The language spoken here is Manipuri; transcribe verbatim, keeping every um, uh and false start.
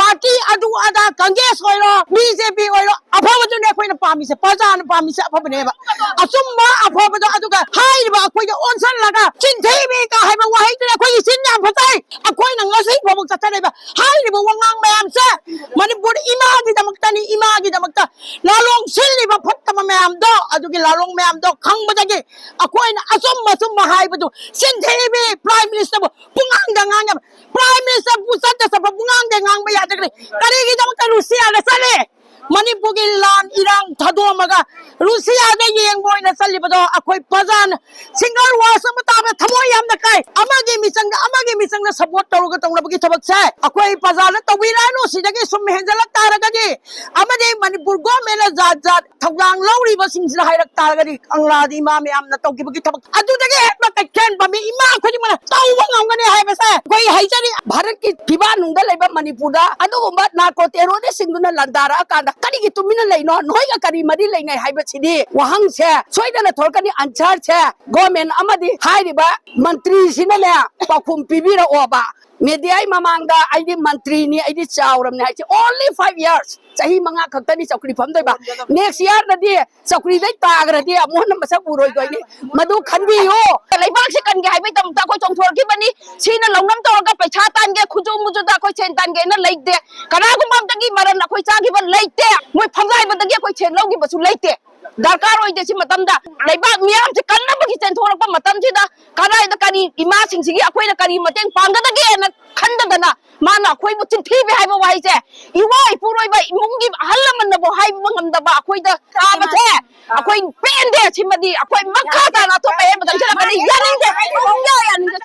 ꯄꯥꯔꯇꯤ ꯑꯗꯨ ꯑꯗꯥ, ꯀꯪꯒ꯭ꯔꯦꯁ ꯑꯣꯏꯔꯣ, ꯕꯤ ꯖꯦ ꯄꯤ ꯑꯣꯏꯔꯣ, ꯑꯐꯕꯗꯨꯅꯦ ꯑꯩꯈꯣꯏꯅ ꯄꯥꯝꯃꯤꯁꯦ, ꯄ꯭ꯔꯖꯥꯅ ꯄꯥꯝꯃꯤꯁꯦ ꯑꯐꯕꯅꯦꯕ꯫ ꯑꯆꯨꯝꯕ ꯑꯐꯕꯗꯣ ꯑꯗꯨꯒ ꯍꯥꯏꯔꯤꯕ ꯑꯩꯈꯣꯏꯒ ꯑꯣꯟꯁꯜꯂꯒ ꯆꯤꯟꯊꯤꯕꯤ ꯀ ꯍꯥꯏꯕ ꯋꯥꯍꯩꯗꯨꯅ ꯑꯩꯈꯣꯏꯒꯤ ꯆꯤꯟ ꯌꯥꯝ ꯐꯖꯩ꯫ ꯑꯩꯈꯣꯏꯅ ꯉꯁꯤ ꯐꯥꯎꯕ ꯆꯠꯆꯔꯤꯕ ꯍꯥꯏꯔꯤꯕ ꯋꯥꯉꯥꯡ ꯃꯌꯥꯝꯁꯦ ꯃꯅꯤꯄꯨꯔ ꯏꯃꯥꯒꯤꯗꯃꯛꯇꯅꯤ, ꯏꯃꯥꯒꯤꯗꯃꯛꯇ꯫ ꯂꯥꯂꯣꯡ ꯁꯤꯜꯂꯤꯕ ꯐꯠꯇꯕ ꯃꯌꯥꯝꯗꯣ, ꯑꯗꯨꯒꯤ ꯂꯥꯂꯣꯡ ꯃꯌꯥꯝꯗꯣ ꯈꯪꯕꯗꯒꯤ ꯑꯩꯈꯣꯏꯅ ꯑꯆꯨꯝ ꯑꯆꯨꯝꯕ ꯍꯥꯏꯕꯗꯨ ꯆꯤꯟꯊꯤꯕꯤ ꯄ꯭ꯔꯥꯏꯝ ꯃꯤꯅꯤꯁꯇꯔꯕꯨ ꯄꯨꯡꯉꯥꯡꯗ ꯉꯥꯡꯉꯦꯕ꯫ ꯄ꯭ꯔꯥꯏꯝ ꯃꯤꯅꯤꯁꯇꯔꯕꯨ ꯆꯠꯇ ꯆꯠꯄ ꯄꯨꯡꯉꯥꯡꯗ ꯉꯥꯡꯕ ꯌꯥꯗꯒꯅꯤ꯫ ꯀꯔꯤꯒꯤꯗꯃꯛꯇ ꯔꯨꯁꯤꯌꯥꯗ ꯆꯠꯂꯤ? ꯃꯅꯤꯄꯨꯔꯒꯤ ꯂꯥꯟ ꯏꯔꯥꯡ ꯊꯥꯗꯣꯛꯑꯝꯃꯒ ꯔꯨꯁꯤꯌꯥꯗ ꯌꯦꯡꯕ ꯑꯣꯏꯅ ꯆꯠꯂꯤꯕꯗꯣ ꯑꯩꯈꯣꯏ ꯄ꯭ꯔꯖꯥꯅ ꯁꯤꯡꯒꯜ ꯋꯥꯁ ꯑꯃ ꯇꯥꯕꯗ ꯊꯃꯣꯏ ꯌꯥꯝꯅ ꯀꯥꯏ꯫ ꯑꯃꯒꯤ ꯃꯤꯆꯪꯗ ꯑꯃꯒꯤ ꯃꯤꯆꯪꯗ ꯁꯞꯄꯣꯔꯠ ꯇꯧꯔꯒ ꯇꯧꯅꯕꯒꯤ ꯊꯕꯛꯁꯦ ꯑꯩꯈꯣꯏ ꯄ꯭ꯔꯖꯥꯅ ꯇꯧꯕꯤꯔꯛꯑꯅꯨ꯫ ꯁꯤꯗꯒꯤ ꯁꯨꯝ ꯍꯦꯟꯖꯜꯂꯛ ꯇꯥꯔꯒꯗꯤ ꯑꯃꯗꯤ ꯃꯅꯤꯄꯨꯔ ꯒꯣꯔꯃꯦꯟꯅ ꯖꯥꯠ ꯖꯥꯠ ꯊꯧꯗꯥꯡ ꯂꯧꯔꯤꯕꯁꯤꯡꯁꯤꯅ ꯍꯥꯏꯔꯛ ꯇꯥꯔꯒꯗꯤ ꯀꯪꯂꯥꯗꯤ ꯏꯃꯥ ꯃꯌꯥꯝꯅ ꯇꯧꯈꯤꯕꯒꯤ ꯊꯕꯛ ꯑꯗꯨꯗꯒꯤ ꯍꯦꯟꯕ ꯀꯩꯊꯦꯜ ꯄꯥꯝꯕꯤ ꯏꯃꯥ ꯈꯨꯗꯤꯡꯃꯛꯅ ꯇꯧꯕ ꯉꯝꯒꯅꯤ ꯍꯥꯏꯕꯁꯦ ꯑꯩꯈꯣꯏ ꯍꯥꯏꯖꯔꯤ꯫ ꯚꯥꯔꯠꯀꯤ ꯐꯤꯕꯥꯛꯅꯨꯡꯗ ꯂꯩꯕ ꯃꯅꯤꯄꯨꯔꯗ ꯑꯗꯨꯒꯨꯝꯕ ꯅꯥꯔꯀꯣ ꯇꯦꯔꯣꯔꯤꯁꯁꯤꯡꯗꯨꯅ ꯂꯥꯟꯗꯥꯔꯛꯑꯀꯥꯟꯗ ꯀꯔꯤꯒꯤ ꯇꯨꯃꯤꯟꯅ ꯂꯩꯅꯣ? ꯅꯣꯏꯒ ꯀꯔꯤ ꯃꯔꯤ ꯂꯩꯅꯩ ꯍꯥꯏꯕꯁꯤꯗꯤ ꯋꯥꯍꯪꯁꯦ ꯁꯣꯏꯗꯅ ꯊꯣꯔꯛꯀꯅꯤ꯫ ꯑꯟꯁꯔꯁꯦ ꯒꯣꯔꯃꯦꯟ ꯑꯃꯗꯤ ꯍꯥꯏꯔꯤꯕ ꯃꯟꯇ꯭ꯔꯤꯁꯤꯅꯅꯦ ꯄꯥꯎꯈꯨꯝ ꯄꯤꯕꯤꯔꯛꯑꯣꯕ꯫ ꯃꯦꯗꯤꯌꯥꯒꯤ ꯃꯃꯥꯡꯗ ꯑꯩꯗꯤ ꯃꯟꯇ꯭ꯔꯤꯅꯤ, ꯑꯩꯗꯤ ꯆꯥꯎꯔꯕꯅꯤ ꯍꯥꯏꯁꯦ꯫ Only five years, ꯆꯍꯤ ꯃꯉꯥ ꯈꯛꯇꯅꯤ ꯆꯧꯀ꯭ꯔꯤ ꯐꯝꯗꯣꯏꯕ꯫ Next yearꯗꯗꯤ ꯆꯧꯀ꯭ꯔꯤꯗꯩ ꯇꯥꯈ꯭ꯔꯗꯤ ꯑꯃꯨꯛ ꯍꯟꯅ ꯃꯁꯛ ꯎꯔꯣꯏꯗꯣꯏꯅꯤ꯫ ꯃꯗꯨ ꯈꯟꯕꯤꯌꯨ꯫ ꯂꯩꯕꯥꯛꯁꯤ ꯀꯟꯒꯦ ꯍꯥꯏꯕꯒꯤꯗꯃꯛꯇ ꯑꯩꯈꯣꯏ ꯆꯣꯡꯊꯣꯔꯛꯈꯤꯕꯅꯤ꯫ ꯁꯤꯅ ꯂꯧꯅꯝ ꯇꯧꯔꯒ ꯄꯩꯁꯥ ꯇꯥꯟꯒꯦ, ꯈꯨꯖꯨ ꯃꯨꯖꯨꯗ ꯑꯩꯈꯣꯏ ꯁꯦꯟ ꯇꯥꯟꯒꯦꯅ ꯂꯩꯇꯦ꯫ ꯀꯅꯥꯒꯨꯝꯕ ꯑꯝꯇꯒꯤ ꯃꯔꯟ ꯑꯩꯈꯣꯏ ꯆꯥꯈꯤꯕ ꯂꯩꯇꯦ꯫ ꯃꯣꯏ ꯐꯝꯖꯥꯏꯕꯗꯒꯤ ꯑꯩꯈꯣꯏ ꯁꯦꯟ ꯂꯧꯈꯤꯕꯁꯨ ꯂꯩꯇꯦ꯫ ꯗꯔꯀꯥꯔ ꯑꯣꯏꯗꯦ꯫ ꯁꯤ ꯃꯇꯝꯗ ꯂꯩꯕꯥꯛ ꯃꯤꯌꯥꯝꯁꯦ ꯀꯟꯅꯕꯒꯤ ꯆꯦꯟꯊꯣꯔꯛꯄ ꯃꯇꯝꯁꯤꯗ ꯀꯗꯥꯏꯗ ꯀꯔꯤ ꯏꯃꯥꯁꯤꯡꯁꯤꯒꯤ ꯑꯩꯈꯣꯏꯅ ꯀꯔꯤ ꯃꯇꯦꯡ ꯄꯥꯡꯒꯗꯒꯦꯅ ꯈꯟꯗꯗꯅ ꯃꯥꯅ ꯑꯩꯈꯣꯏꯕꯨ ꯆꯤꯟꯊꯤꯕꯤ ꯍꯥꯏꯕ ꯋꯥꯍꯩꯁꯦ ꯏꯋꯥ ꯏꯄꯨꯔꯣꯏꯕ ꯏꯃꯨꯡꯒꯤ ꯑꯍꯜ ꯂꯃꯟꯅꯕꯨ ꯍꯥꯏꯕ ꯉꯝꯗꯕ ꯑꯩꯈꯣꯏꯗ ꯇꯥꯕꯁꯦ ꯑꯩꯈꯣꯏ ꯄꯦꯟꯗꯦ꯫ ꯁꯤꯃꯗꯤ ꯑꯩꯈꯣꯏ ꯃꯈꯥ ꯇꯥꯅ ꯑꯇꯣꯞꯄ ꯍꯦꯟꯕ ꯆꯪꯁꯤꯜꯂꯛꯀꯅꯤ꯫ ꯌꯥꯅꯤꯡꯗꯦ꯫ ꯌꯥꯅꯤꯡꯗꯦ꯫